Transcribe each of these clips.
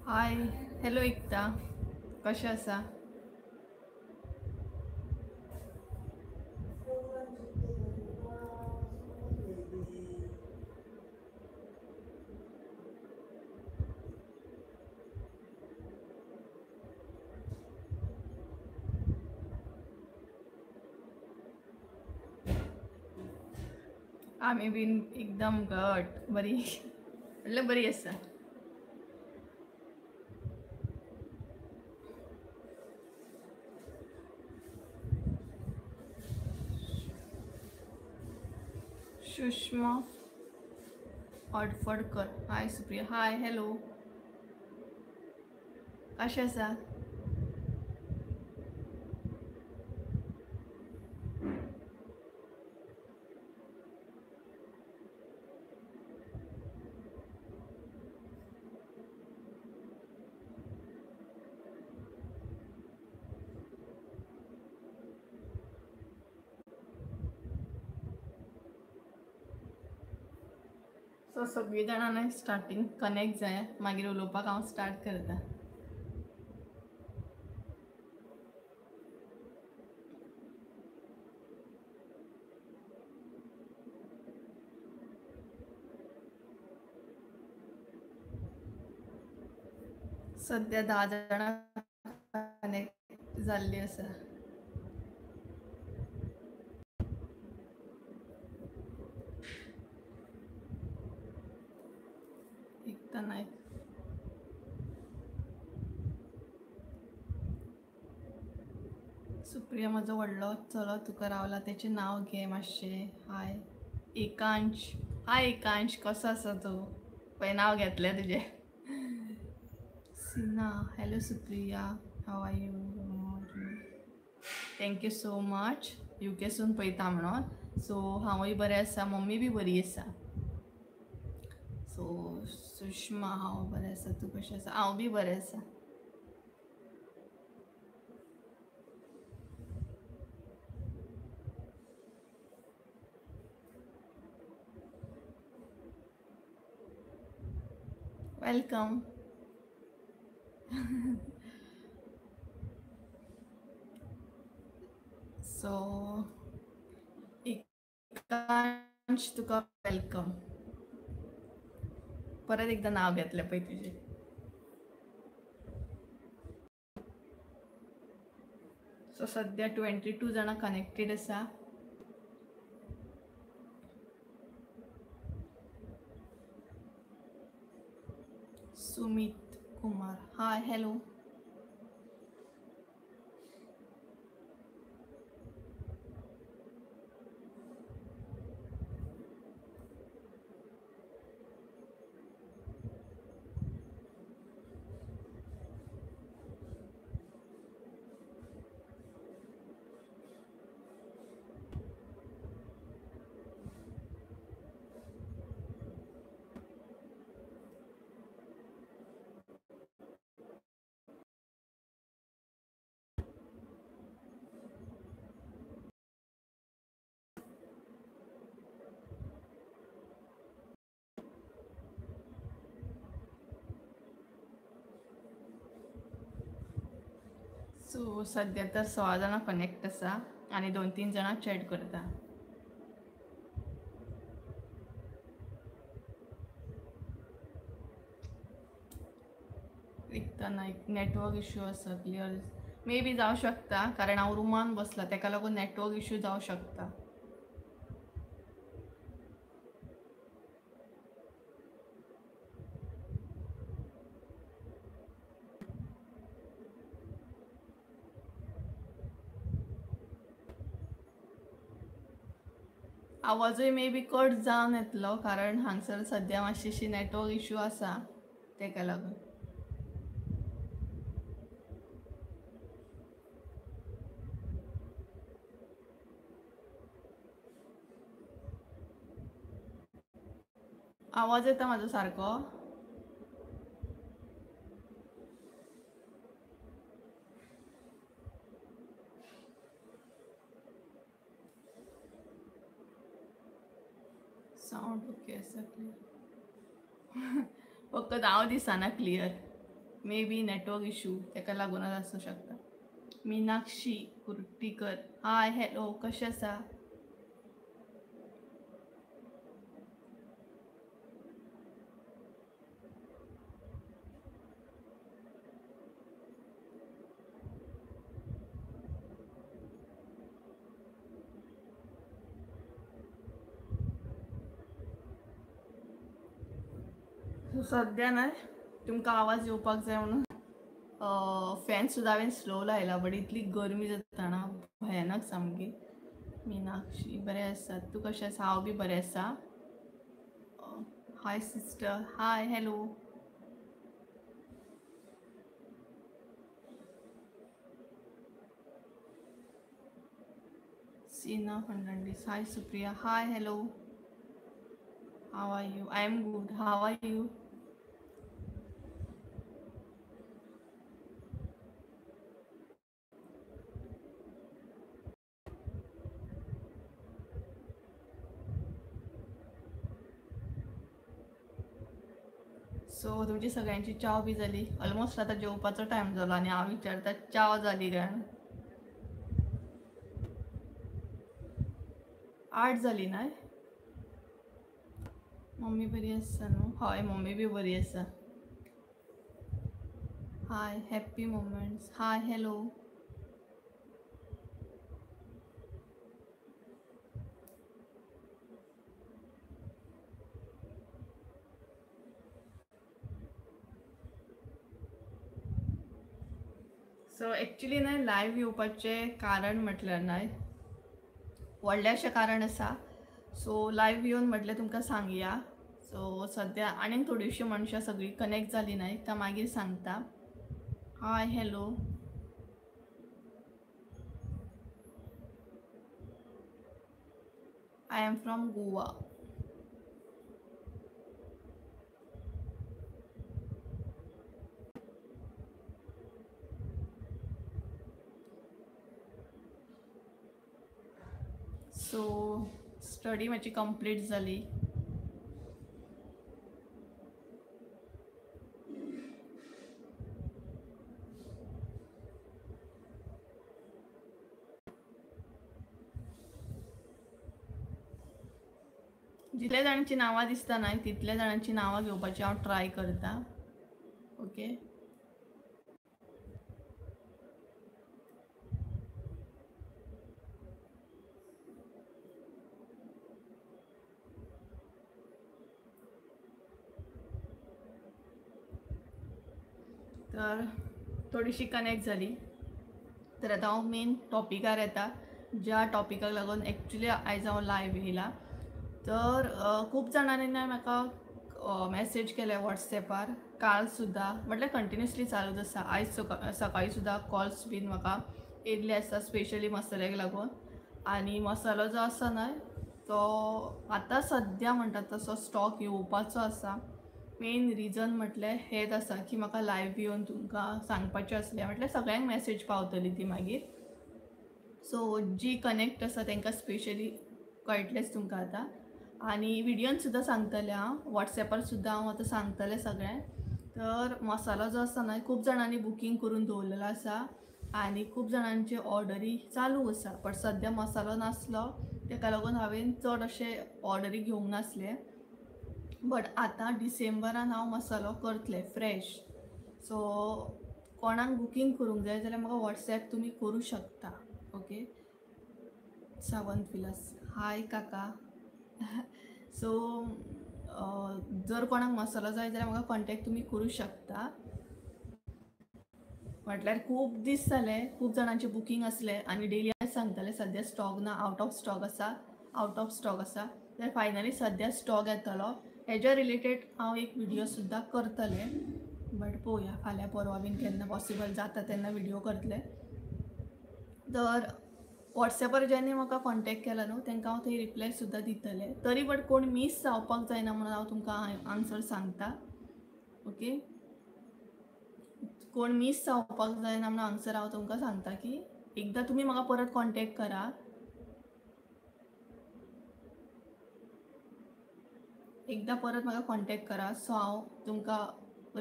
Hi hello एकता, कशें आसा? आमी बीन एकदम घट बरी, म्हटल्यार बरी आसा. Sushma Adphadkar, hi Supriya, hi hello, कशें आसा? सो सगळीं जाणां स्टार्टींग कनेक्ट जाय, मागीर उलोवपाक हांव स्टार्ट करता. सद्या 10 जाणां कनेक्ट जाल्ली आसा. एकता नायक, सुप्रिया म्हजो व्हडलो चलो तुका रावला, तेचें नांव घे मातशें. हाय एकांश, हाय एकांश, कसो आसा तूं? पळय नांव घेतलें तुजें. Sina, hello Supriya, how are you? Thank you so much युकेसून पळयता म्हणून. सो हांवूय बरें आसा, मम्मी बी बरी आसा. सो सुषमा, हांव बरें आसा, तूं कशें आसा? हांव बी बरें आसा. Welcome. सो एकांश तुका welcome. परत एकदा नाव घेतलें पळय तुजें. सो सद्या 22 जाणां कनेक्टेड आसा. Sumit Kumar, hi hello. So सद्या तर 16 जाणां कनेक्ट आसा आनी 2-3 जाणां चॅट करता. एकता नायक, नेटवर्क इश्यू आसा क्लियर मे बी जावं शकता, कारण हांव रुमान बसला तेका लागून नेटवर्क इश्यू जावं शकता. आवाजूय मे बी कट जावन येतलो, कारण हांगसर सद्या मातशीशी नेटवर्क इश्यू आसा तेका लागून. आवाज येता म्हाजो सारको? सावंड ओके आसा क्लियर? फकत हांव दिसना clear, may be network issue ताका लागूनच आसूं शकता. मिनाक्षी कुर्टीकर हाय हॅलो कशें आसा? सद्या ना तुमकां आवाज येवपाक जाय म्हणून फॅन सुद्दां हांवें स्लो लायला, बट इतली गरमी जाता ना भयानक सामकी. मिनाक्षी बरें आसा, तूं कशें आसा? हांव बी बरें आसा. Hi sister, hi hello. Seena Fernandes hi Supriya hi hello. How are you? I am good. How are you? So तुमची सगळ्यांची चाव बी जाली? ऑलमोस्ट आतां जेवपाचो टायम जालो आनी हांव विचारता चाव जाली काय? 8 जाली ना? मम्मी बरी आसा न्हू? हय मम्मी बी बरी आसा. Hi happy moments hi hello. So actually न्हय लायव्ह येवपाचें कारण म्हटल्यार न्हय व्हडलें अशें कारण आसा. सो लायव्ह येवन म्हटलें तुमकां सांगया. सो सद्या आनीक थोडीशीं मनशां सगळीं कनेक्ट जालीं न्हय ता मागीर सांगता. Hi hello. I am from Goa. So study म्हजी कंप्लीट जाली. जितल्या जाणांची नांवां दिसता न्हय तितल्या जाणांची नांवां घेवपाची हांव ट्राय करता. ओके तर थोडीशी कनेक्ट जाली. तर आतां हांव मेन टॉपिकार येता, ज्या टॉपिकाक लागून एक्चुली आयज हांव लायव्ह येयला. तर खूब जाणांनी न्हय म्हाका मॅसेज केल्या वॉट्सॅपार काल सुद्दां, म्हटल्यार कंटिन्युअसली चालूच आसा. आयज सकाळी सुद्दां कॉल्स बीन म्हाका येयल्ले आसा, स्पेशली मसाल्याक लागून. आनी मसालो जो आसा न्हय तो आतां सद्या म्हणटा तसो स्टॉक येवपाचो आसा. मेन रिजन म्हटल्यार हेंच आसा की म्हाका लायव्ह येवन तुमकां सांगपाचें आसलें, म्हटल्यार सगळ्यांक मॅसेज पावतली ती मागीर. सो जी कनेक्ट आसा तांकां स्पेशली कळटलेंच तुमकां आतां. आनी व्हिडियोन सुद्दां सांगतलें हांव, वॉट्सॅपार सुद्दां हांव आतां सांगतलें सगळ्यांक. तर मसालो जो आसा न्हय खूब जाणांनी बुकींग करून दवरलेलो आसा आनी खूब जाणांचे ऑर्डरी चालू आसा. बट सद्या मसालो नासलो ताका लागून हांवें चड अशें ऑर्डरी घेवंक नासलें. बट आतां डिसेंबरान हांव मसालो करतलें फ्रेश. सो कोणाक बुकींग करूंक जाय जाल्यार म्हाका वॉट्सॅप तुमी करूं शकता. ओके सावंत विलास हाय काका. सो जर कोणाक मसालो जाय जाल्यार म्हाका कॉन्टेक्ट तुमी करूं शकता. म्हटल्यार खूब दीस जाले खूब जाणांचें बुकींग आसलें आनी डेली सांगताले सद्या स्टॉक ना, आवट ऑफ स्टॉक आसा, आवट ऑफ स्टॉक आसा. तर फायनली सद्या स्टॉक येतलो. हेज्या रिलेटेड हांव एक व्हिडियो सुद्दां करतलें, बट पळोवया फाल्यां परवां बीन केन्ना पॉसिबल जाता तेन्ना व्हिडियो करतलें. तर वॉट्सॅपार ज्यांनी म्हाका कॉन्टेक्ट केला न्हू तांकां हांव थंय रिप्लाय सुद्दां दितलें. तरी बट कोण मीस जावपाक जायना म्हणून हांव तुमकां आन्सर सांगता. ओके कोण मीस जावपाक जायना म्हणून आन्सर हांव तुमकां सांगता की एकदां तुमी म्हाका परत कॉन्टेक्ट करा. एकदां परत म्हाका कॉन्टेक्ट करा, सो हांव तुमकां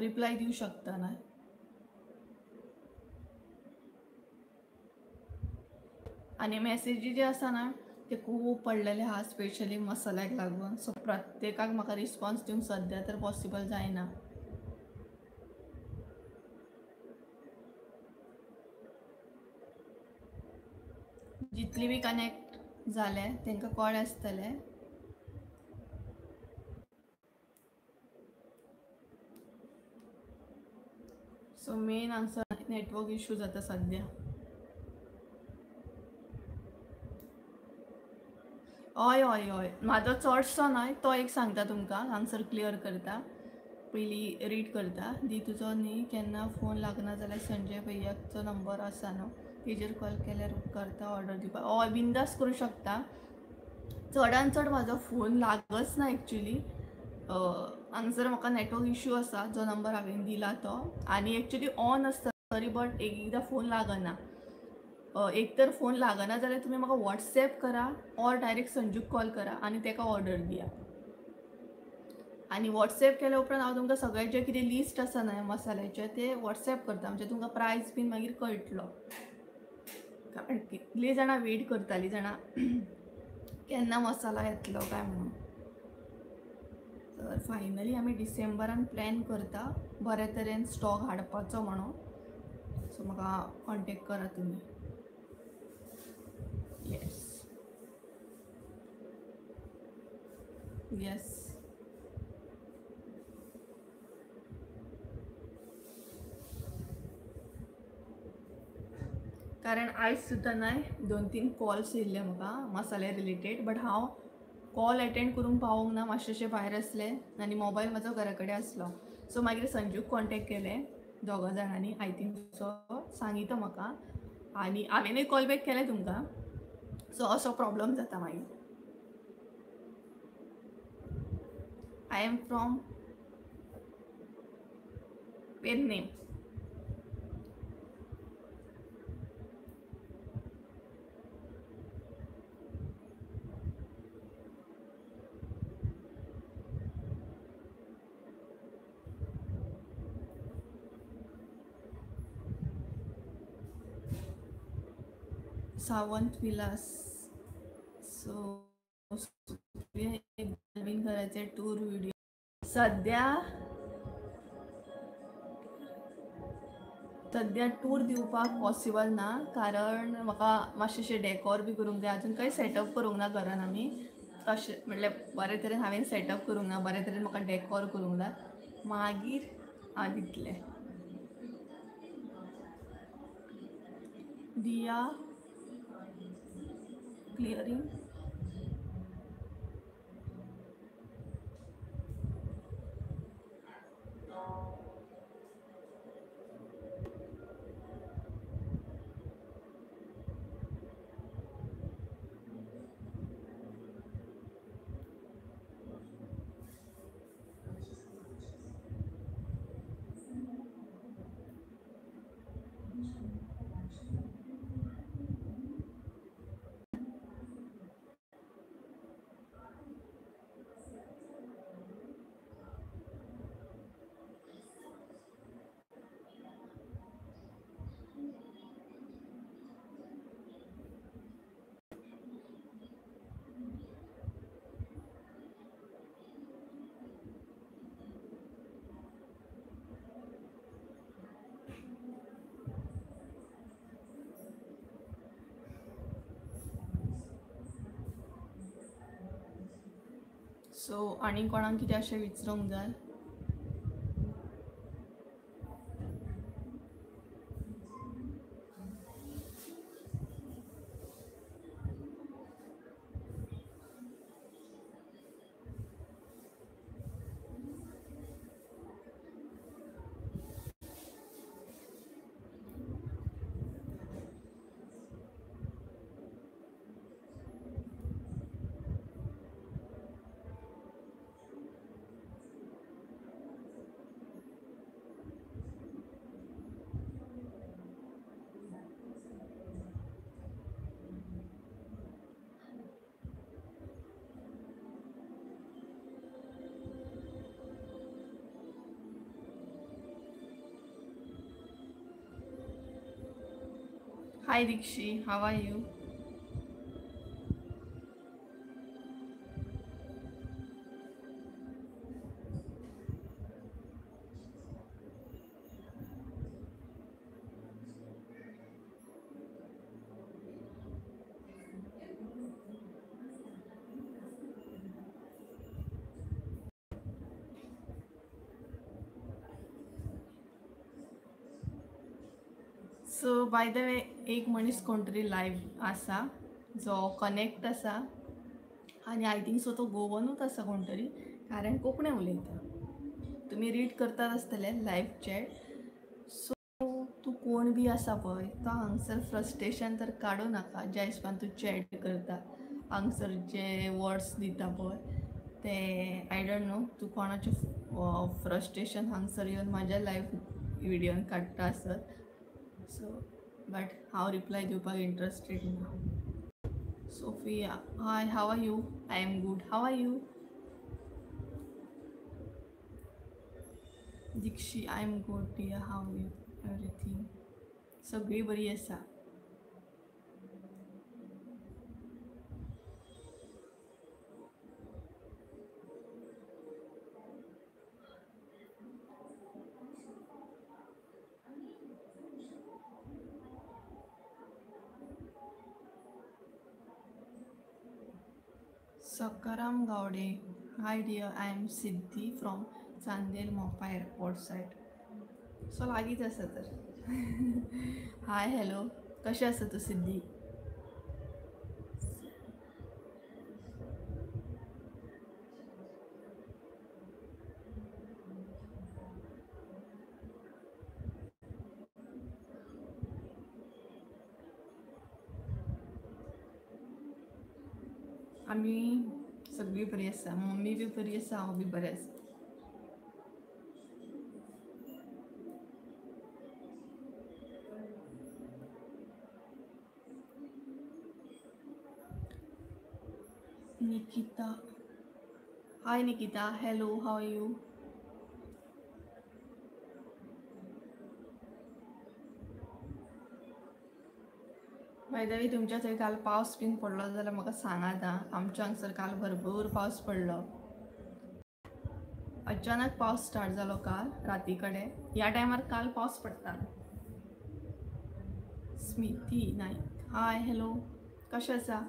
रिप्लाय दिवं शकता ना. आनी मॅसेजी जे आसा ना ते खूब पडलेले आहा, स्पेशली मसाल्याक लागून. सो प्रत्येकाक म्हाका रिस्पॉन्स दिवंक सद्या तर पॉसिबल जायना. जितली बी कनेक्ट जाले तांकां कळ्ळें आसतलें. सो मेन हांगसर नेटवर्क इशू जाता सद्या. हय हय हय, म्हाजो चडसो न्हय तो एक सांगता तुमकां, हांगसर क्लियर करता, पयलीं रीड करता. दी तुजो न्ही केन्ना फोन लागना जाल्यार संजय भैयाचो नंबर आसा न्हू, तेजेर कॉल केल्यार उपकारता ऑर्डर दिवपाक. हय बिंदास करूं शकता. चडान चड म्हाजो फोन लागच ना एक्चुली. हांगसर म्हाका नेटवर्क इशू आसा, जो नंबर हांवें दिला तो, आनी एक्चुली ऑन आसता तरी बट एक एकदां फोन लागना. एक तर फोन लागना जाल्यार तुमी म्हाका वॉट्सॅप करा ऑर डायरेक्ट संजूक कॉल करा आनी ताका ऑर्डर दिया. आनी वॉट्सॅप केल्या उपरांत हांव तुमकां सगळें जें कितें लिस्ट आसा न्हय मसाल्याचें तें वॉट्सॅप करता, म्हणजे तुमकां प्रायस बीन मागीर कळटलो. कारण कितलीं जाणां वेट करतालीं जाणां केन्ना मसाला येतलो काय म्हणून. तर फायनली आमी डिसेंबरान प्लॅन करता बरे तरेन स्टॉक हाडपाचो म्हणून. सो म्हाका कॉन्टेक्ट करा तुमी. येस येस, कारण आयज सुद्दां न्हय 2-3 कॉल्स येयल्ले म्हाका मसाले रिलेटेड, बट हांव कॉल एटेंड करूंक पावोंक ना, मातशें भायर आसलें आनी मोबायल म्हाजो घरा कडेन आसलो. सो मागीर संजूक कॉन्टेक्ट केलें दोगां जाणांनी, I think so सांगिता म्हाका, आनी हांवेनूय कॉल बॅक केलें तुमकां. सो असो प्रॉब्लम जाता मागीर. I am from Pernem. Sawant Vilas. So एक नवीन घराचे टूर व्हिडिओ सध्या सध्या टूर दिवपाक पॉसिबल ना, कारण म्हाका मातशें डेकोर बी करूंक जाय, अजून कांय सेटअप करूंक ना घरान आमी, तशें म्हटल्यार बरे तरेन हांवें सेटअप करूंक ना, बरे तरेन म्हाका डेकोर करूंक जाय, मागीर हांव दितलें. दिया क्लियरिंग सो आनी कोणाक कितें अशें विचारूंक जाय? Hi Dikshi, how are you? So by the way एक मनीस कोण तरी लायव्ह आसा जो कनेक्ट आसा आनी I think so तो गोवनूच आसा कोण तरी, कारण कोंकणी उलयता. तुमी रीड करतात आसतले लायव्ह चॅट. सो तूं कोण बी आसा पळय तो हांगसर फ्रस्ट्रेशन तर काडूं नाका ज्या हिसपान तूं चॅट करता. हांगसर जे वर्ड्स दिता पळय ते I don't know तूं कोणाचें फ्रस्ट्रेशन हांगसर येवन म्हाज्या लायव्ह विडियोन काडटा आसत. सो बट हांव रिप्लाय दिवपाक इंट्रस्टेड ना. Sophia hi, how are you? I am good, how are you? Dikshi I am good dear, how are you? Everything सगळी बरी आसा. Sakaram Gawde hi dear, I am Siddhi from Chandel Mopa airport side. So लागींच आसा तर. Hi hello, कशें आसा तूं सिद्धी? आमी सगळीं बरी आसा, मम्मी बी बरी आसा, हांव बी बरें आसा. Nikita hi Nikita, hello, how are you? By the way तुमच्या थंय काल पावस बीन पडलो जाल्यार म्हाका सांगात आं. आमच्या हांगसर काल भरपूर पावस पडलो. अचानक पावस स्टार्ट जालो काल राती कडेन. ह्या टायमार काल पावस पडटालो. स्मिती नायक हाय हॅलो, कशें आसा?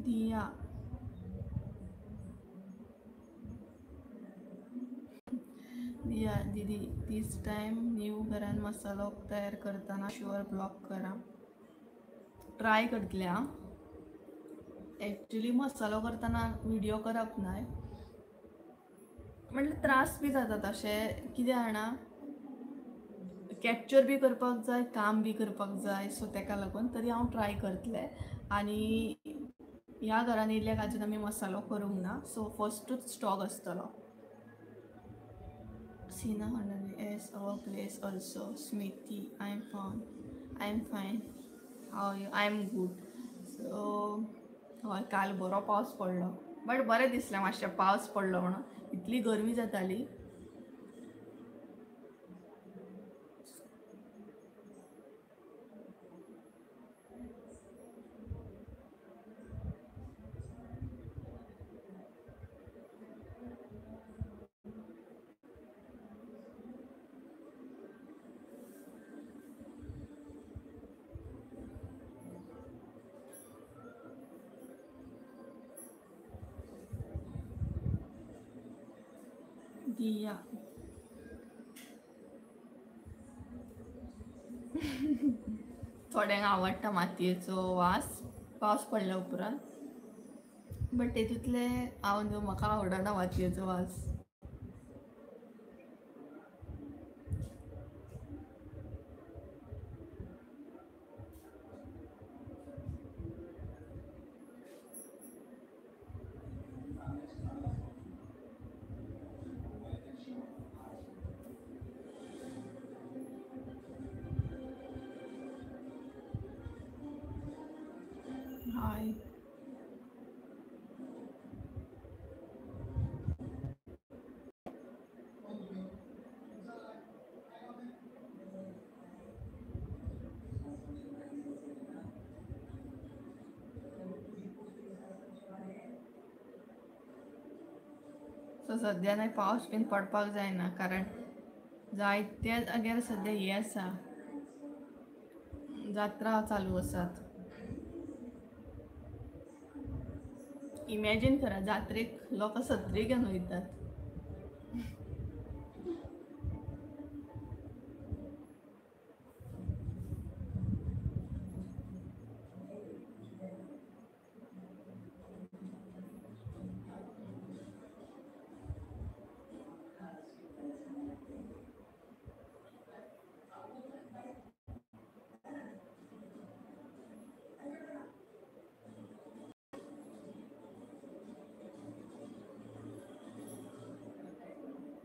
दिया दिया दीदी this time new घरान मसालो तयार करतना शुअर ब्लॉक करा. ट्राय करतले आं. एक्चुली मसालो करतना विडियो करप नाय, म्हटल्यार त्रास बी जाता तशें. कितें जाणा, कॅप्चर बी करपाक जाय, काम बी करपाक जाय. सो तेका लागून तरी हांव ट्राय करतलें. आनी ह्या घरान येयल्ल्याक आजून आमी मसालो करूंक ना, सो फर्स्टूच स्टॉक आसतलो. Sina Honali yes our place also. Smriti I am fine, I am fine, how you? I am good. So हय काल बरो पावस पडलो, बट बरें दिसलें मातशें पावस पडलो म्हणून. इतली गरमी जाताली. दिया थोड्यांक आवडटा मातयेचो वास पावस पडल्या उपरांत, बट तेतूंतले हांव न्हू, म्हाका आवडना मातयेचो वास. हाय सो सद्या न्हय पावस बीन पडपाक जायना, कारण जायत्या जाग्यार सद्या हें आसा, जात्रा चालू आसात. इमॅजीन करा, जात्रेक लोक सत्री घेवन वयतात.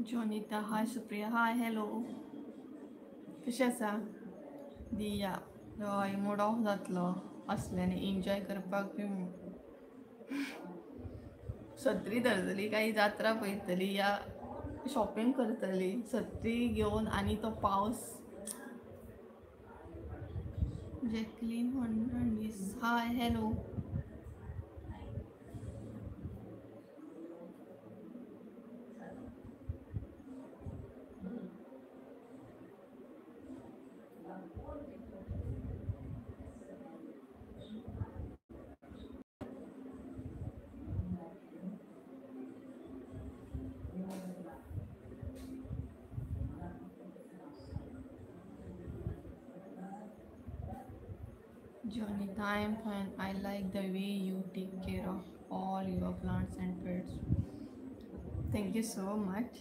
Jonita, hi Supriya, hi hello, कशें आसा? दिया, हय मूड ऑफ जातलो असल्यांनी एन्जॉय करपाक बी सत्री धरतली काय जात्रा पळयतली या शॉपिंग करतली सत्री घेवन. आनी तो पावस. Jacqueline Fernandes, hi hello. Jonita, I am fine. I like the way you take care of all your plants and pets. Thank you so much.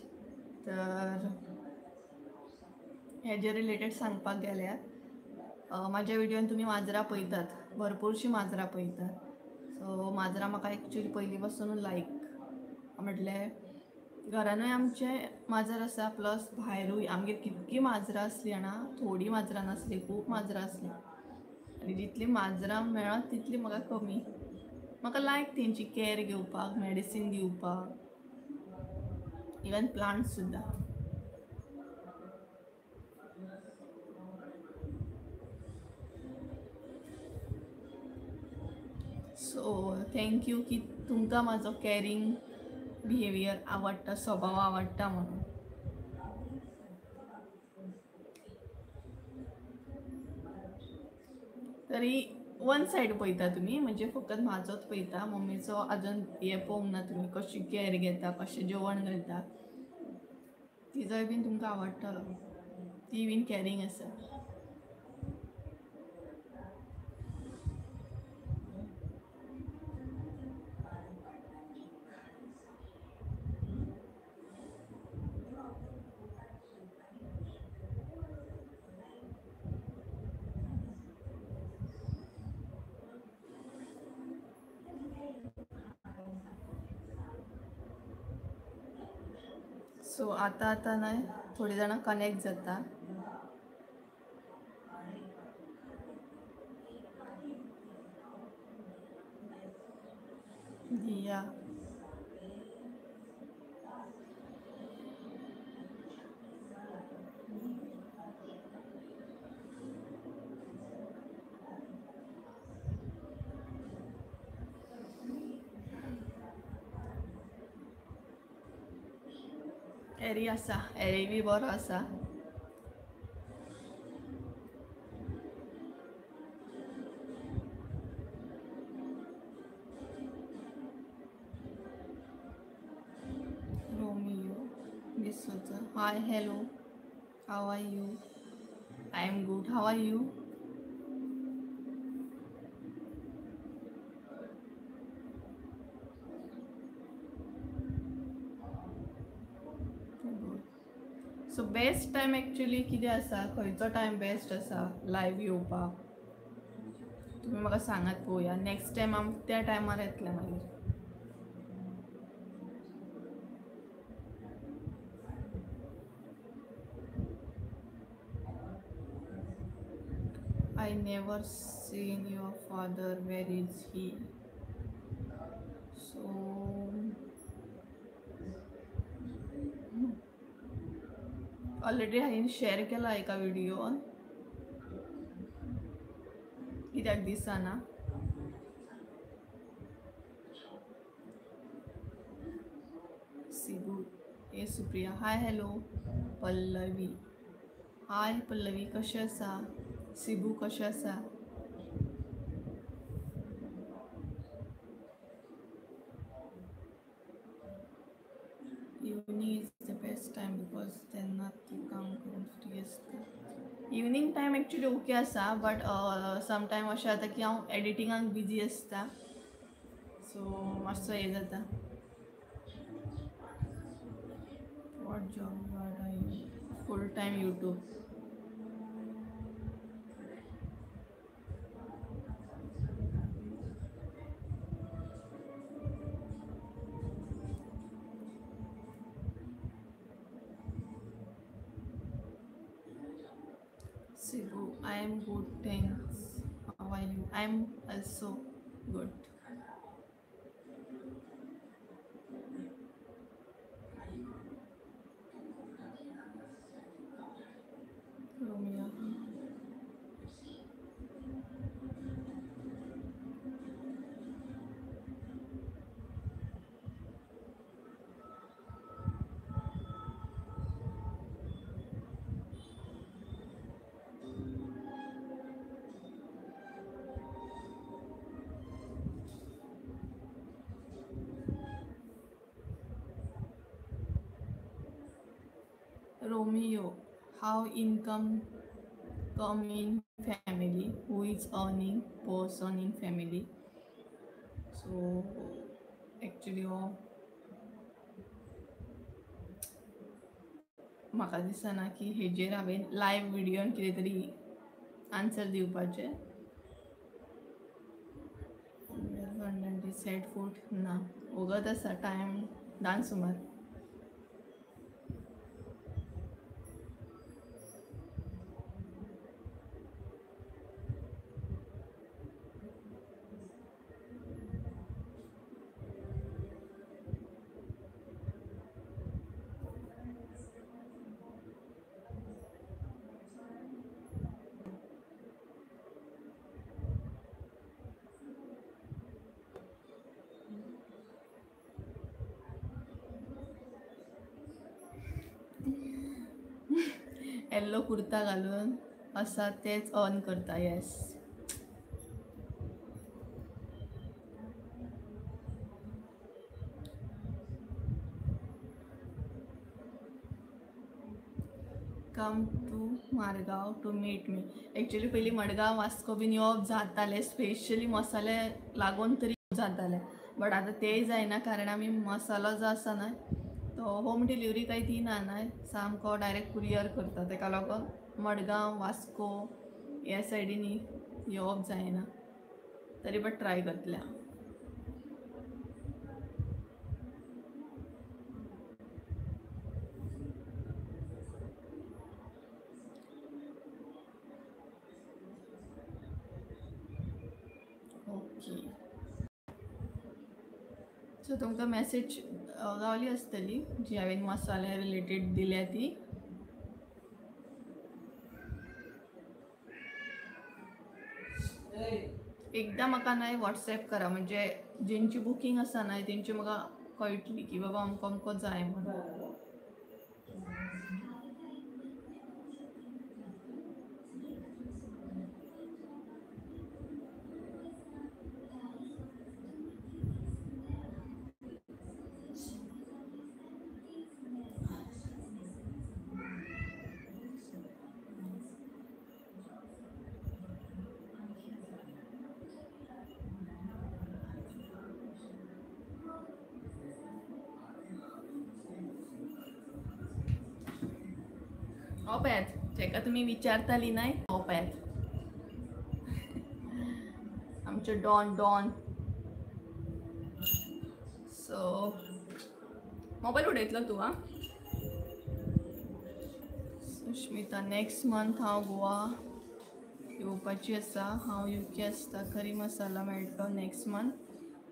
तर हेजे रिलेटेड सांगपाक गेल्यार म्हाज्या व्हिडियोन तुमी माजरां पळयतात, भरपूरशीं माजरां पळयतात. सो माजरां म्हाका एक्चुअली पयलीं पासून लायक, म्हटल्यार घरानूय आमचें माजर आसा, प्लस भायरूय आमगेर कितकीं माजरां आसलीं जाणा, थोडीं माजरां नासलीं, खूब माजरां आसलीं. आनी जितलीं माजरां मेळत तितली म्हाका कमी. म्हाका लायक तेंची कॅर घेवपाक, मेडिसीन दिवपाक, इवन प्लांट्स सुद्दां. सो thank you की तुमकां म्हाजो कॅरींग बिहेवियर आवडटा, स्वभाव आवडटा म्हणून. तरी वन सायड पळयता तुमी, म्हणजे फकत म्हाजोच पळयता, मम्मीचो आजून हें पळोवंक ना तुमी, कशी कॅर घेता, कशें जेवण घालता, तिजोय बीन तुमकां आवडटलो, ती बीन कॅरींग आसा. सो आतां आतां न्हय थोडीं जाणां कनेक्ट जाता. दिया, एरी आसा, एरी बी बरो आसा. Romeo D'Souza, hi hello, how are you? I am good, how are you? So best time actually कितें आसा, खंयचो टायम बेस्ट आसा लायव्ह येवपाक, तुमी म्हाका सांगात पळोवया. नेक्स्ट टायम आम त्या टायमार येतले मागीर. I never seen your father, where is he? So already हांवें शेअर केला एका व्हिडियोन, कित्याक दिसना. Sibu, A Supriya, hi hello. Pallavi, hi Pallavi, कशें आसा? सिबू कशें आसा? Evening is the best time because तेन्ना तूं काम करून फ्री आसता. इवनींग टायम एक्चुली ओके आसा, बट समटायम अशें जाता की हांव एडिटिंगाक बिजी आसता, सो मातसो हें जाता. What job you are doing? Full time YouTube. Sibu, I am good, thanks. How are you? I am also good. Romeo. Romeo, how income come in family? Who is earning person in family? So actually हो म्हाका दिसना की हेजेर हांवें live व्हिडियोन कितें तरी answer दिवपाचें. Set फूट ना, वगत आसा टायम 10 सुमार. येल्लो कुर्ता घालून आसा तेच ऑन करता. Yes, come to Margao to meet me. Actually पयलीं मडगांव वास्को बीन येवप जातालें, स्पेशली मसाले लागून तरी जातालें, बट आतां तेंय जायना कारण आमी मसालो जो आसा न्हय तो होम डिलिव्हरी काय दिना न्हय, सामको डायरेक्ट कुरियर करता. तेका लागून मडगांव वास्को ह्या सायडीनी येवप जायना, तरी बट ट्राय करतलें हांव. ओके, सो तुमकां मॅसेज गावली आसतली जी हांवें मसाल्या रिलेटेड दिल्या ती. एकदां म्हाका न्हय वॉट्सएप करा, म्हणजे जेंची बुकींग आसा न्हय तेंची म्हाका कळटली की बाबा अमको अमको जाय म्हणून. हो पळयात, जेका तुमी विचारताली न्हय हो पळयात आमचो डॉन डॉन. सो मोबायल उडयतलो तूं? आं सुष्मिता, नेक्स्ट मंथ हांव गोवा येवपाची आसा. हांव युके आसता. करी मसाला मेळटलो नेक्स्ट मंथ.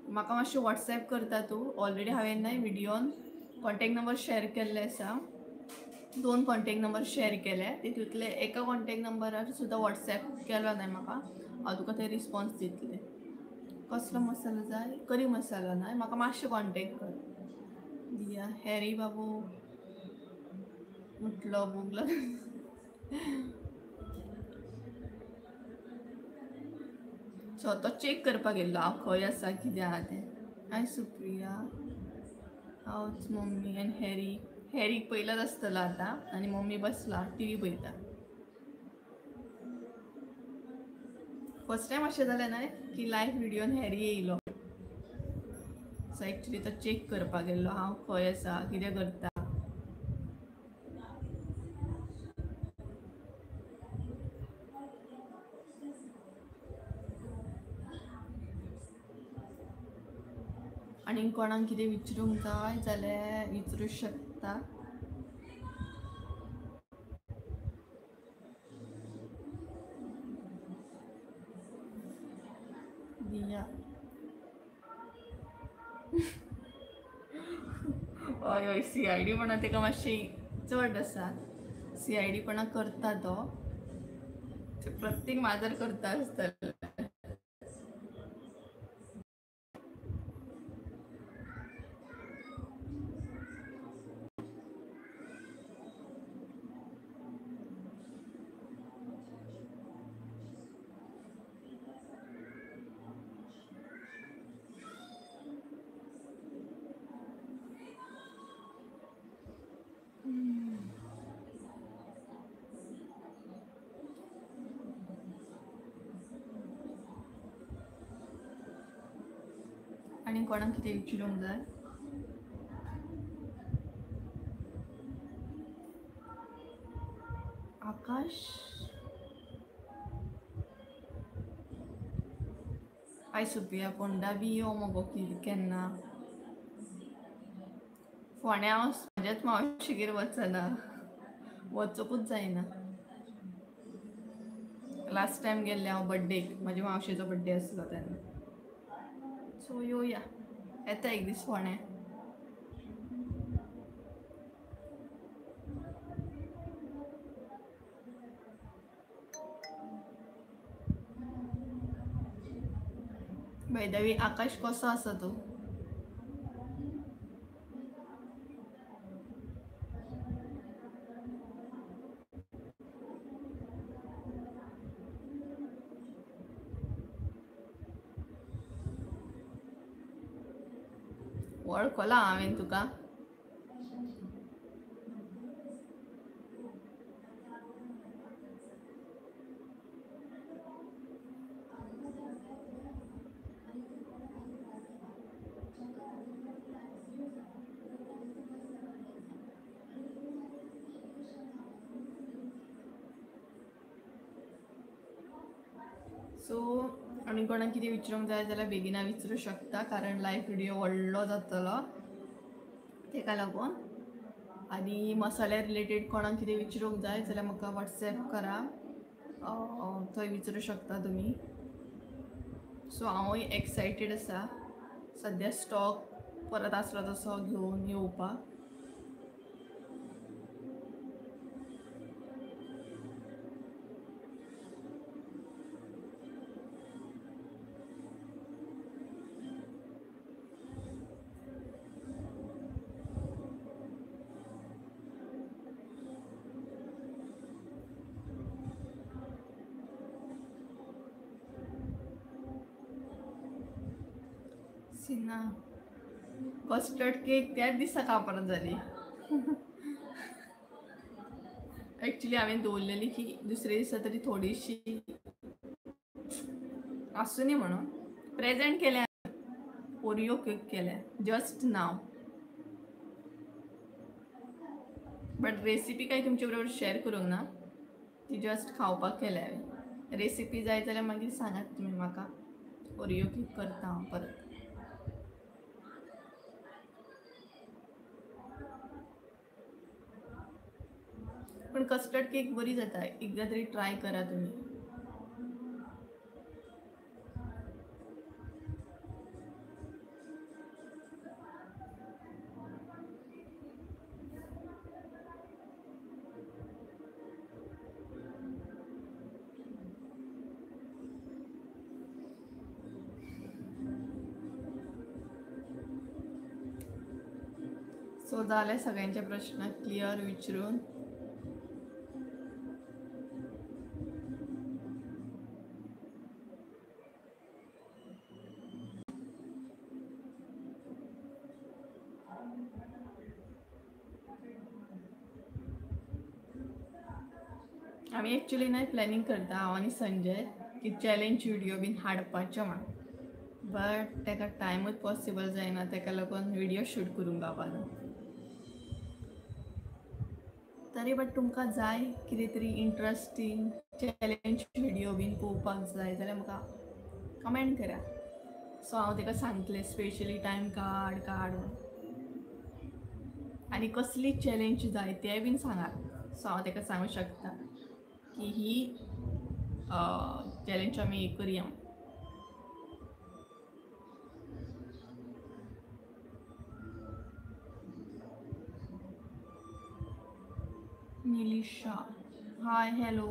म्हाका मातशें वॉट्सएप करता तूं? ऑलरेडी हांवें न्हय व्हिडियोन कॉन्टेक्ट नंबर शेअर केल्ले आसा, 2 कॉन्टेक्ट नंबर शेअर केले, तितूंतले एका कॉन्टेक्ट नंबरार सुद्दां वॉट्सएप केलो न्हय म्हाका, हांव तुका ते रिस्पॉन्स दितलें. कसलो मसालो जाय? करी मसालो न्हय, म्हाका मातशें कॉन्टेक्ट कर. दिया हॅरी बाबू म्हटलो भूक लागली. सो तो चॅक करपाक गेल्लो हांव खंय आसा कितें आहा तें. Hi Supriya, how's mummy आनी हॅरी. हॅरीक पयलाच आसतलो आतां आनी मम्मी बसला टीव्ही पळयता. फर्स्ट टायम अशें जालें न्हय की लायव्ह व्हिडियोन हॅरी येयलो. सो एक्चुली तो चॅक करपाक गेल्लो हांव खंय आसा कितें करता. आनी कोणाक कितें विचारूंक जाय जाल्यार विचारूंक शकता. दिया हय हय, CID पणा तेका मातशी चड आसा. CID पणा करता तो, प्रत्येक माजर करता आसतलें. आनी कोणाक कितें विचारूंक जाय? आकाश, हाय सुप्रिया, फोंडा बी यो मगो केन्ना. फोंड्या हांव म्हज्याच मावशेगेर वचना, वचपूच जायना. लास्ट टायम गेल्लें हांव बड्डेक, म्हज्या मावशेचो बड्डे आसलो तेन्ना. सो येवया, येता एक दीस फोंड्या. बाय the way आकाश कसो आसा तो? वळखला हांवें तुका. सो आनी कोणाक कितें विचारूंक जाय जाल्यार बेगिना विचारूंक शकता, कारण लायव्ह व्हिडियो व्हडलो जातलो तेका लागून. आनी मसाल्या रिलेटेड कोणाक कितें विचारूंक जाय जाल्यार म्हाका वॉट्सॅप करा, थंय विचारूंक शकता तुमी. सो हांवूय एक्सायटेड आसा सद्या स्टॉक परत आसलो तसो घेवन येवपाक. ना कस्टर्ड केक त्याच दिसा कापरात जाली. एक्चुली हांवें दवरलेली की दुसरे दिसा तरी थोडीशी आसूं न्ही म्हणून प्रेजेंट केल्या. ओरियो केक केल्या जस्ट नाव, बट रेसिपी काय तुमचे बरोबर शेअर करूंक ना, ती जस्ट खावपाक केल्या हांवें. रेसिपी जाय जाल्यार मागीर सांगात तुमी म्हाका. ओरियो केक करता हांव परत. पण कस्टर्ड केक बरी जाता, एकदा तरी ट्राय करा तुमी. सो जाले सगळ्यांचे प्रश्न क्लियर विचारून. आमी एक्चुली न्हय प्लॅनिंग करता हांव आनी संजय की चॅलेंज व्हिडियो बीन हाडपाचें म्हण, बट ताका टायमूच पॉसिबल जायना, ताका लागून व्हिडियो शूट करूंक गावना. तरी बट तुमकां जाय कितें तरी इंट्रस्टींग चॅलेंज व्हिडियो बीन पळोवपाक जाय जाल्यार म्हाका कमेंट करा. सो हांव ताका सांगतलें स्पेशली टायम काड काड म्हूण, आनी कसली चॅलेंज जाय तें बीन सांगात. सो हांव ताका सांगूंक शकता की ही चॅलेंज आमी करुया. Nilisha hi hello.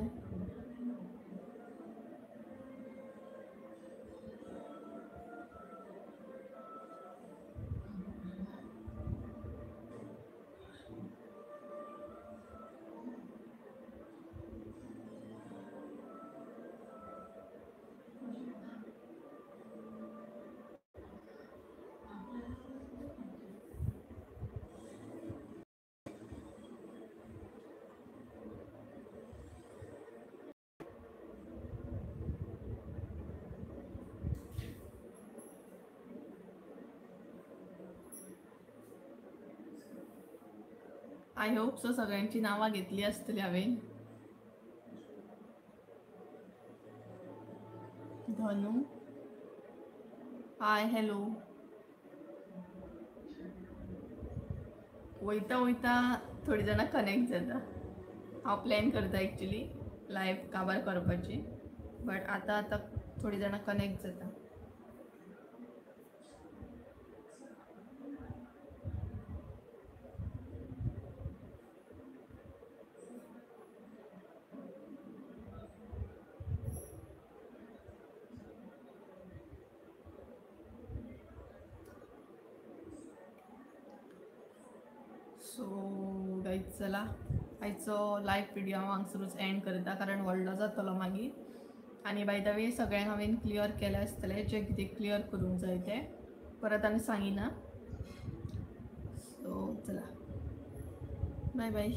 I hope so सगळ्यांची नावां घेतली आसतली हांवें. धनू हाय हॅलो. वयता वयता थोडी जाणां कनेक्ट जाता. हांव प्लॅन करता एक्चुली लायव्ह काबार करपाची, बट आतां आतां थोडी जाणां कनेक्ट जाता. सो गायज चला आयचो लायव्ह व्हिडियो हांव हांगसरूच एंड करता, कारण व्हडलो जातलो मागीर. आनी बाय the way सगळ्यांक हांवें क्लियर केलें आसतलें जें कितें क्लियर करूंक जाय तें, परत आनी सांगिना. सो चला बाय बाय.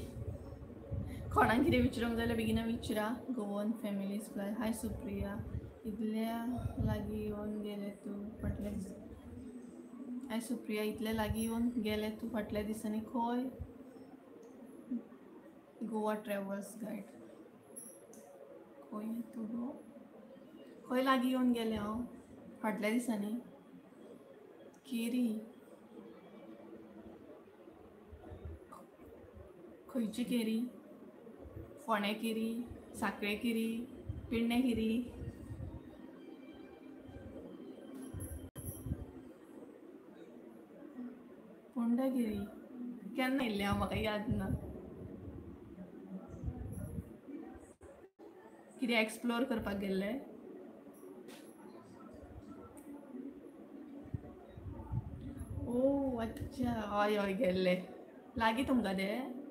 कोणाक कितें विचारूंक जाय जाल्यार बेगिना विचारा. Goan families fly hi Supriya, इतल्या लागीं येवन गेलें तूं फाटल्या दिसा. हाय सुप्रिया, इतले लागीं येवन गेलें तूं फाटल्या दिसांनी खंय? गोवा ट्रॅवल्स गायड खंय तूं गो? खंय लागीं येवन गेलें हांव फाटल्या दिसांनी? केरी. खंयची केरी? फोंडें केरी, साखळे केरी, पेडणे केरी? पोंडा केरी केन्ना येयल्लें हांव म्हाका याद ना. कितें एक्सप्लोर करपाक गेल्लें? ओ अच्छा, हय हय गेल्लें. लागीं तुमकां तें?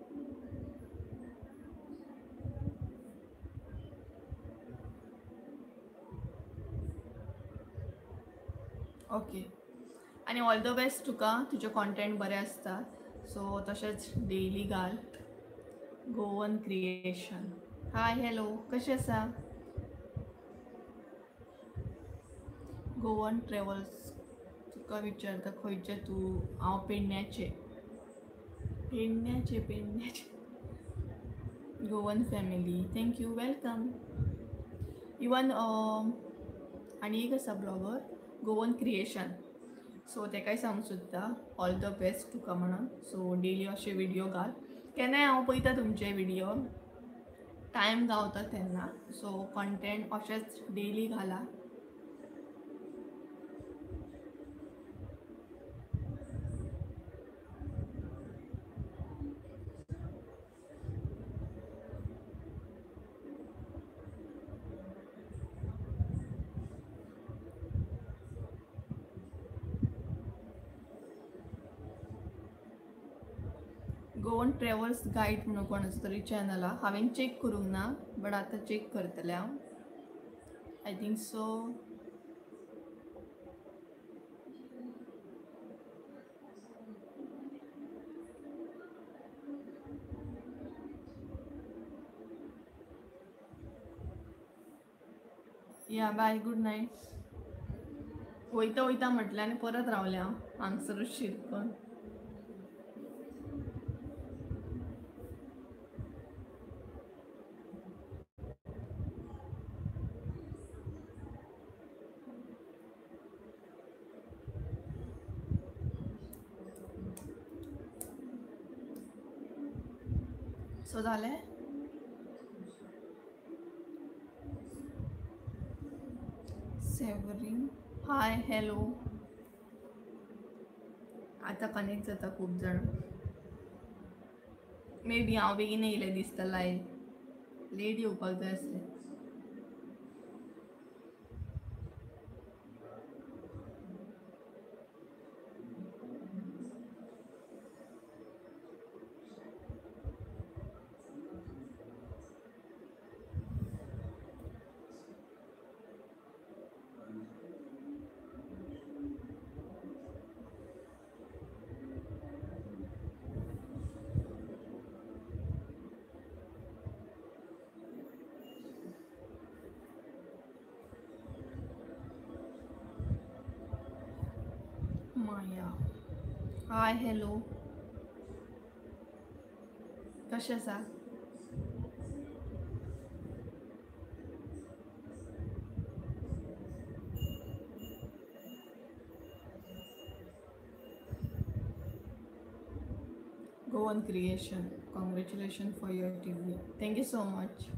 ओके. आनी ऑल the best तुका, तुजे कॉन्टेंट बरें आसता, सो तशेंच डेली घाल. गोवन क्रिएशन हाय हॅलो, कशें आसा? गोवन ट्रॅवल्स तुका विचारता खंयचें तूं? हांव पेडण्याचें. पेडण्याचें पेडण्याचें. Goan family thank you, welcome. Even आनी एक आसा ब्लॉगर गोवन क्रिएशन, सो तेकाय सांगूंक सोदता ऑल the best तुका म्हणून. सो डेली अशे व्हिडियो घाल, केन्नाय हांव पळयता तुमचे व्हिडियो, टायम गावता तेन्ना. सो कॉन्टेंट अशेंच डेली घाला. गोवन ट्रॅवल्स गायड म्हणून कोणाचो तरी चॅनल आहा, हांवें चॅक करूंक ना बट आतां चॅक करतलें हांव. I think so या बाय, गूड नायट. वयता वयता म्हटलें आनी परत रावलें हांव हांगसरूच शिरकोन. सो जालें. Severine hi hello. आतां कनेक्ट जाता खूब जाण. मे बी हांव बेगीन येयलें दिसता लायव, लेट येवपाक जाय आसलें. माया हाय हॅलो, कशें आसा? Goan creation, congratulation for your TV, thank you so much.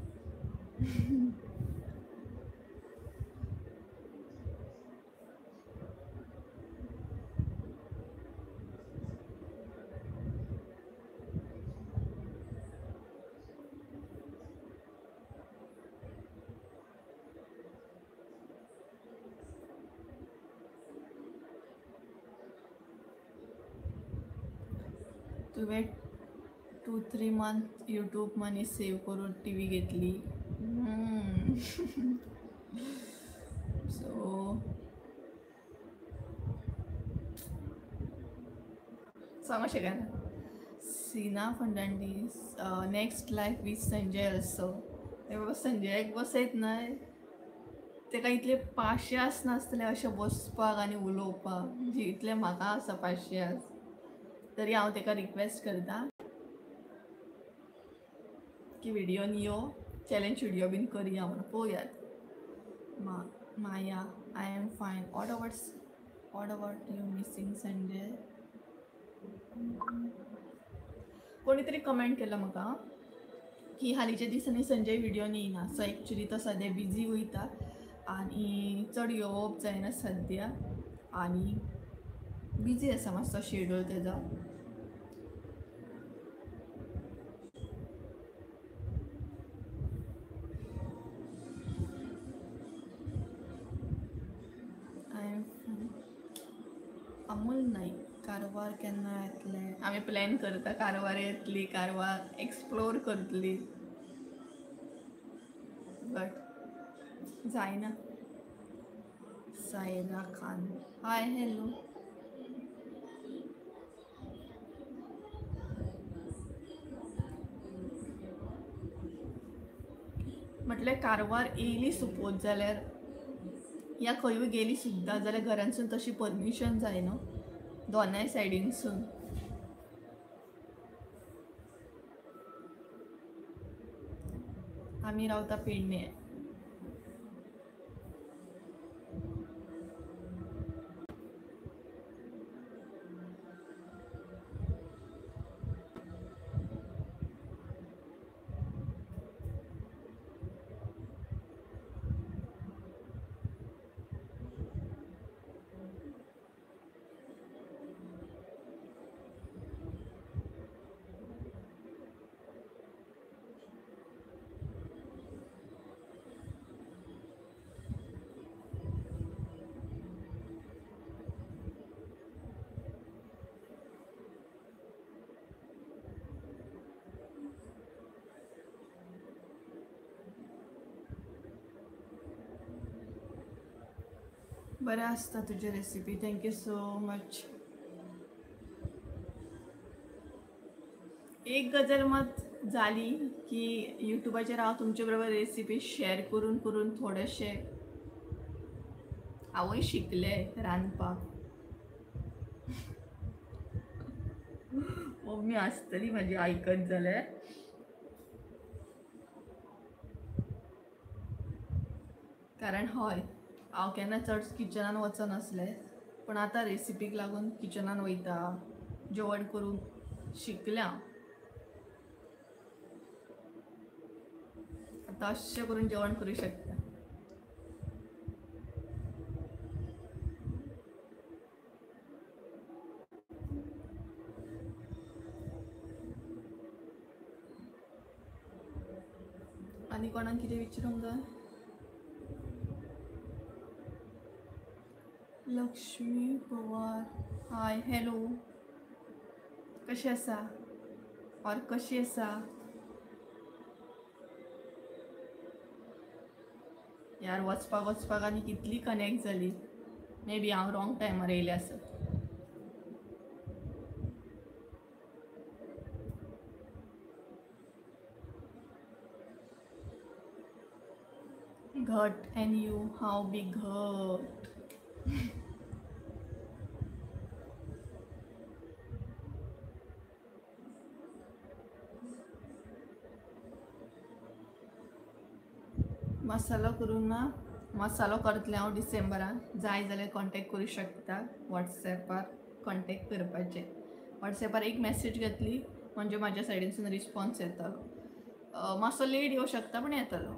तुवें 2-3 मंथ यूट्यूब मनी सेव करून टी व्ही घेतली. सो सांगू शकना. Seena Fernandes, next life with Sanjay also. ते बाबा संजयाक बसयत न्हय, ताका इतले पाशियास नासतले अशें बसपाक आनी उलोवपाक, जी इतले म्हाका आसा पाशियास. तरी हांव ताका रिक्वेस्ट करता की व्हिडियोन यो, चॅलेंज व्हिडियो बीन करया म्हणून. पळोवयात. Maya I am fine. What about you missing Sanjay? कोणी तरी कमेंट केला म्हाका की हालींच्या दिसांनी संजय व्हिडियोन येयना. सो एक्चुली तो सद्या बिजी वयता आनी चड येवप जायना सद्या, आनी बिजी आसा मातसो शेड्यूल तेजो. अमोल नाईक, कारवार केन्ना येतले? आमी प्लॅन करता कारवार येतली, कारवार एक्सप्लोर करतली, बट जायना. Saira Khan hi hello. म्हटल्यार कारवार येयली सपोज जाल्यार या खंयूय गेली सुद्दां जाल्यार घरांतसून तशी परमिशन जाय न्हू दोनाय सायडीनसून. आमी रावता पेडणे. बरें आसता तुजी recipe, thank you so much. एक गजाल मात जाली की यूट्यूबाचेर हांव तुमचे बरोबर रेसिपी शेअर करून करून थोडेशे हांवूय शिकलें रांदपाक. मम्मी आसतली म्हाजी आयकत जाल्यार. कारण हय हांव केन्ना चड किचनान वचनासलें, पूण आतां रेसिपीक लागून किचनान वयता, जेवण करूंक शिकलें हांव. आतां अशें करून जेवण करूं शकता. आनी कोणाक कितें विचारूंक जाय? लक्ष्मी पवार, हाय हॅलो, कशें आसा और कशी आसा? यार वचपाक वचपाक आनी कितली कनेक्ट जाली. मे बी हांव रॉंग टायमार येयलें आसत. घट एंड you, हांव बी घट. मसालो करूं ना? मसालो करतलें हांव डिसेंबरान. जाय जाल्यार कॉन्टेक्ट करूं शकता, वॉट्सॅपार कॉन्टेक्ट करपाचें. वॉट्सॅपार एक मॅसेज घातली म्हणजे म्हाज्या सायडीनसून रिस्पॉन्स येतलो. मातसो लेट येवं शकता पूण येतलो.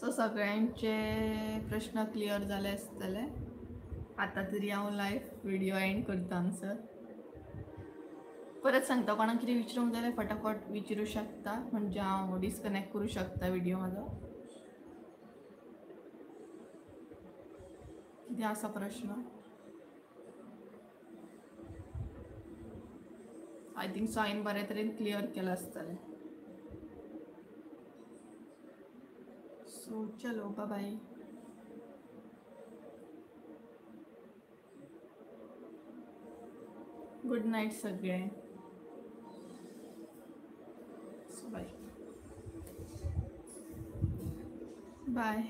सो सगळ्यांचे प्रश्न क्लियर जाले आसतले. आतां तरी हांव लायव्ह व्हिडियो एंड करता हांगसर. परत सांगता, कोणाक कितें विचारूंक जाल्यार फटाफट विचारूं शकता, म्हणजे हांव डिस्कनेक्ट करूं शकता व्हिडियो म्हाजो. कितें आसा प्रश्न? I think so हांवें बरे तरेन क्लियर केलां आसतलें. सो चलो, बाय बाय. गुड नायट सगळे. सो बाय बाय.